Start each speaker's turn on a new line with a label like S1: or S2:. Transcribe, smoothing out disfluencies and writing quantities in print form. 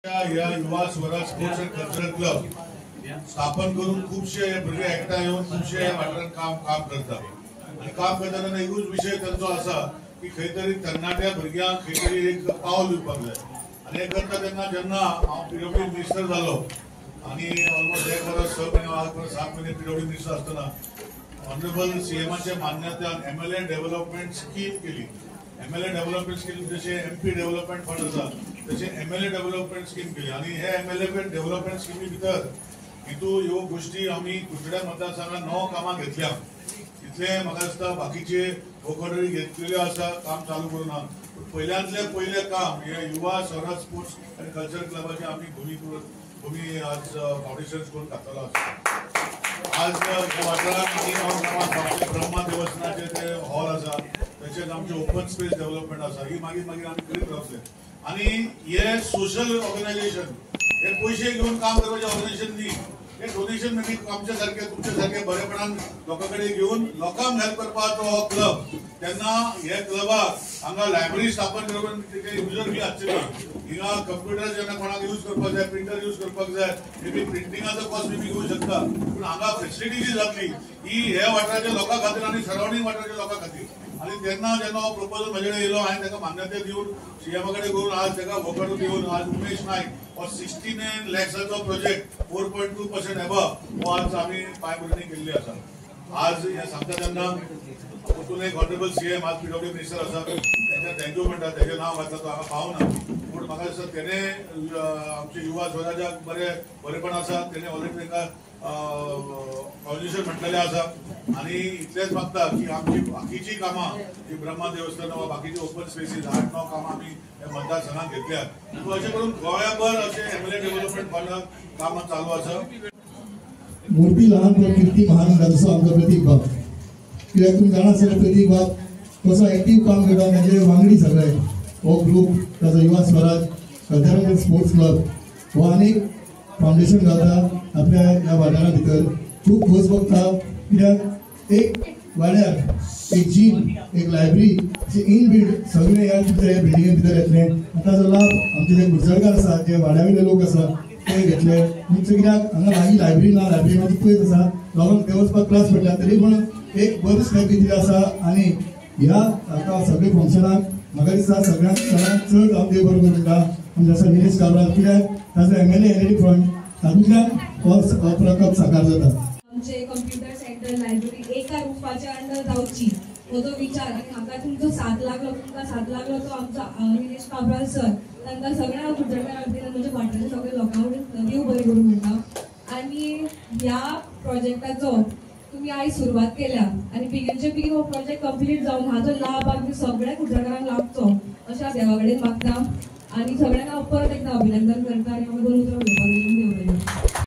S1: ह्या Yuva Swaraj sports and cultural club स्थापन करून खुबशे भुरगे एकठांय येवन खुबशे ह्या वाठारांत काम करता आनी काम करता तेन्ना एकूच विशय तांचो आसा की खंय तरी तरणाट्या भुरग्यांक खंय तरी एक पावल दिवपाक जाय. आनी हें करता तेन्ना जेन्ना हांव पीडब्ल्यूडी मिनिस्टर जालो आनी ऑलमोस्ट 1 वर्स 6 म्हयने 8 वर्स 7 म्हयने पीडब्ल्यूडी मिनिस्टर आसतना ऑनरेबल सीएमाच्या मान्यतान एमएलए डेव्हलपमेंट स्कीम केली. एमएलए डेव्हलपमेंट स्कीम जशें एमपी डेव्हलपमेंट फंड आसा तशें एमएलए डेव्हलपमेंट स्कीम केली आनी हे एमएलए डेव्हलपमेंट स्किमी भितर हितू ह्यो गोष्टी आमी कुडचड्या मतदारसंघात 9 कामां घेतल्या. तितले म्हाका दिसता बाकीचे वखडरी घेतलेल्यो आसा, काम चालू करूं ना. पूण पयल्यांतलें पयलें काम हे युवा स्वराज स्पोर्ट्स आनी कल्चरल क्लबाचें आमी भूमी आज फावंडेशन करून घातलेलो आसा. आज ह्या वाठारांत आनी 9 कामां ब्रह्मा देवस्थानाचें ते हॉल आसा, तशेंच आमचें ओपन स्पेस डेव्हलपमेंट आसा, ही मागीर मागीर आमी करीत रावतले. आनी हे सोशल ऑर्गनायझेशन हे पयशे घेवन काम करपाचें ऑर्गनायझेशन न्ही, हे डोनेशन मागीर आमच्या सारखे तुमच्या सारखे बरेपणान लोकां कडेन घेवन लोकांक हेल्प करपाचो हो क्लब. तेन्ना हे क्लबाक हांगा लायब्ररी स्थापन करून तेजे युजर बी आसचे ना. हिंगा कंप्युटर जेन्ना कोणाक यूज करपाक जाय, प्रिंटर यूज करपाक जाय, may be प्रिंटिंगाचो cost may be घेवंक शकता, पूण हांगा फेसिलिटी जी जातली ही ह्या वाठाराच्या लोकां खातीर आनी सरावंडींग वाठाराच्या लोकां खातीर. आनी तेन्ना जेन्ना हो प्रपोजल म्हजे कडेन येयलो हांवें ताका मान्यताय दिवन सीएमा कडेन करून आज ताका वखड दिवन आज उमेश नायक हो 69 लॅक्साचो प्रोजेक्ट 4.2% एबव हो आज आमी पांयभरणी केल्ली आसा. आज हें सांगता तेन्ना परतून एक ऑनरेबल सीएम आज पीडब्ल्यू मिनिस्टर आसा तेंच्या thank you म्हणटा, तेजें नांव घातलां तो हांगा पावना, पूण म्हाका दिसता तेणें आमच्या युवा स्वराजाक बरेपण आसा, तेणें ऑलरेडी तांकां फावंडेशन म्हटलेलें आसा. आनी इतलेंच मागता की आमची बाकीची कामां जी ब्रह्मा देवस्थान वा बाकीची ओपन स्पेसीस 8-9 कामां आमी ह्या मतदारसंघात घेतल्यात. अशें करून गोंयाभर अशें एमएलए डेव्हलपमेंट फंडाक कामां चालू आसा.
S2: मूर्ती लहान पण कीर्ती महान म्हणटा तसो आमचो प्रतीक बाब. कित्याक तुमी जाणा आसतले प्रतीक बाब कसो एक्टीव काम करता, ताजे वांगडी सगळे हो ग्रूप ताजो युवा स्वराज कल्चरल स्पोर्ट्स क्लब हो आनी फावंडेशन घालता आपल्या ह्या वाठारा भितर. खूब खोस भोगता कित्याक एक वाड्यार एक जीम, एक लायब्ररी अशें इनबिल्ड सगळें ह्या भितर ह्या बिल्डिंगे भितर येतलें. ताजो लाभ आमचे जे कुडचडकार आसा, जे वाड्या वयले लोक आसा ते घेतले. म्हणजे कित्याक हांगा लागीं लायब्ररी ना, लायब्ररी मातशी पयस आसा, लोकांक थंय वचपाक त्रास पडटा, तरी पूण एक बरी स्टेप घेतली आसा. आनी ह्या आतां सगळे फंक्शनाक म्हाका दिसता सगळ्यांत सगळ्यांत चड हांव देव बरो म्हणटा आमचे आसा निलेश काब्राल, कित्याक ताजो एमएलए एलएडी फंड तातूंतल्यान हो प्रकल्प साकार जाता.
S3: आमचे कंप्युटर सेंटर लायब्ररी एका रुफाच्या अंडर जावची हो जो विचार आनी म्हाका तुमचो साथ लागलो, तुमकां साथ लागलो तो आमचो निलेश काब्राल सर, तांकां सगळ्या कुडचडकारां वतीन म्हणजे वाठाराच्या सगळ्या लोकां वतीन देव बरें करूं म्हणटा. आनी ह्या प्रोजेक्टाचो तुमी आयज सुरवात केल्या आनी बेगीनचे बेगीन हो प्रोजेक्ट कंप्लीट जावन हाजो लाभ आमच्या सगळ्या कुडचडकारांक लागचो अशें हांव देवा कडेन मागता आनी सगळ्यांक हांव परत एकदां अभिनंदन करता आनी हांव दोन उतरां उलोवपाक देव बरें.